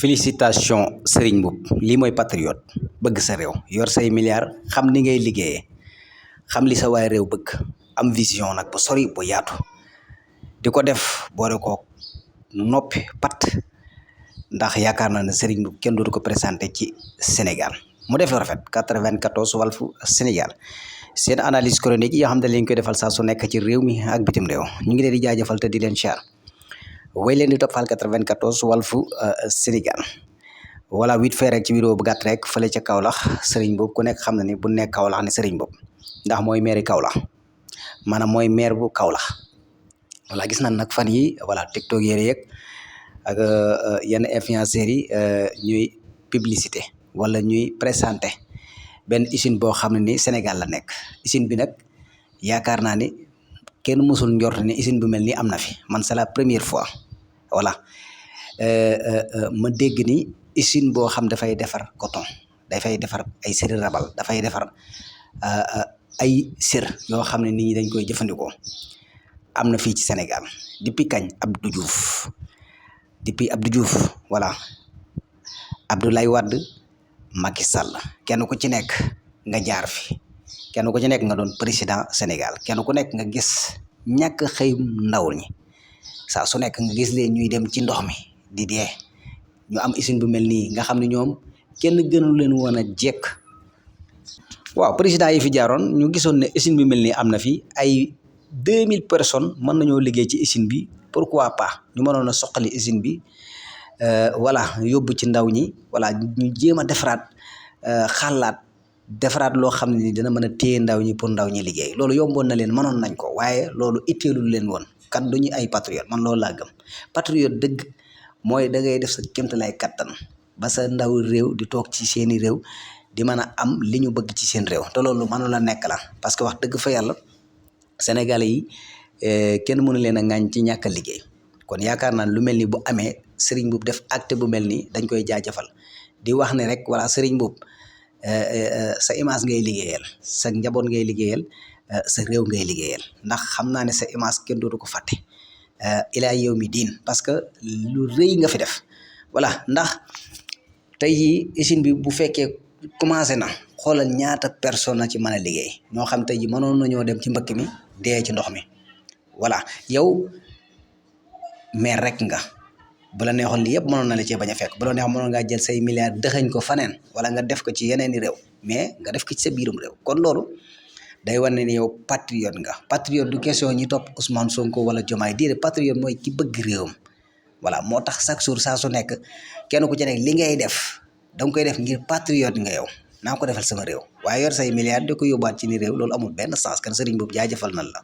félicitation Serigne Mboup lii mooy patriote bëgg sa réew yor say milliards xam ni ngay liggéeyee xam li sa waay réew bëgg am vision nag bu sori bu yaatu di ko def boole ko noppi pat ndax yaakaar naa ne Serigne Mboup kenn dootu ko présenté ci Sénégal mu def rafet 94 Walfu Sénégal seen analyse chronique yi yoo xam ne lañ koy defal saa su nekk ci réew mi ak bitim réew ñu ngi leen di jaajëfal te di leen char way leen di toppal 94 Walfu Sénégal voilà 8 fee rek ci vidéo bu gàtt rek fële ca Kaolack Serigne Mboup ku nekk xam na ni bu nekk Kaolack ne Serigne Mboup ndax mooy maire Kaolack maanaam mooy maire bu Kaolack voilà gis nañ nag fan yi voilà TikTok yére yeeg ak yenn influenceurs yi ñuy publicité wala ñuy présenté benn usine boo xam ne ni Sénégal la nekk usine bi nag yaakaar naa ni kenn mësul njort ni usine bu mel nii am na fi man c'est la première fois voilà ma dégg ni usine boo xam dafay defar coton dafay defar ay séri rabal dafay defar ay sér yoo xam ne nit ñi dañ koy jëfandikoo am na fii ci Sénégal depuis kañ Abdou Diouf voilà Abdoulaye Wade Macky Sall kenn ku ci nekk nga jaar fi kenn ku ci nekk nga doon président Sénégal kenn ku nekk nga gis ñàkk xëy ndaw ñi saa su nekk nga gis leen ñuy dem ci ndox mi di dee ñu am usine bu mel nii nga xam ne ñoom kenn gënu leen woon a jekk waaw président yi fi jaaroon ñu gisoon ne usine bu mel nii am na fi ay 2000 personnes mën nañoo liggéey ci usine bi pourquoi pas ñu mënoon a soqali usine bi voilà yóbbu ci ndaw ñi voilà ñu jéem a defaraat xalaat defaraat loo xam ne ni dina mën a téye ndaw ñi pour ndaw ñi liggéey loolu yomboon na leen mënoon nañ ko waaye loolu itteelul leen woon kan du ñu ay patriote man loolu laa gëm patriote dëgg mooy da ngay def sa kéemtalaay kattan ba sa ndaw réew di toog ci seeni réew di mën a am li ñu bëgg ci seen réew te loolu mënu la nekk la parce que wax dëgg fa yàlla Sénégalais yi kenn mënu leen a ŋaañ ci ñàkk a liggéey kon yaakaar naa lu mel ni bu amee Serigne Mboup def acte bu mel nii dañ koy jaajëfal di wax ne rek voilà Serigne Mboup sa image ngay liggéeyal sa njaboot ngay liggéeyal sa réew ngay liggéeyal ndax xam naa ne sa image kenn dootu ko fàtte ilaa yow mi diin parce que lu rëy nga fi def voilà ndax tey jii usine bi bu fekkee commencé na xoolal ñaata personne na ci mën a liggéey ñoo xam tey jii mënoon nañoo dem ci mbëkk mi dee ci ndox mi voilà yow maire rek nga bu la neexoon lii yëpp mënoon na la cee bañ a fekk bu la neexoon mënoon ngaa jël say milliards dëxañ ko faneen wala nga def ko ci yeneen i réew mais nga def ko ci sa biirum réew kon loolu day wane ni yow patriote nga patriote du question ñi topp Ousmane Sonko wala Diomaye déedéet patriote mooy ki bëgg réewam voilà moo tax chaque jour saa su nekk kenn ku ci nekk li ngay def danga koy def ngir patriote nga yow naa ko defal sama réew waaye yor say milliards di ko yóbbaat ci ni réew loolu amul benn sens kan Serigne Mboup jaajëfal nan la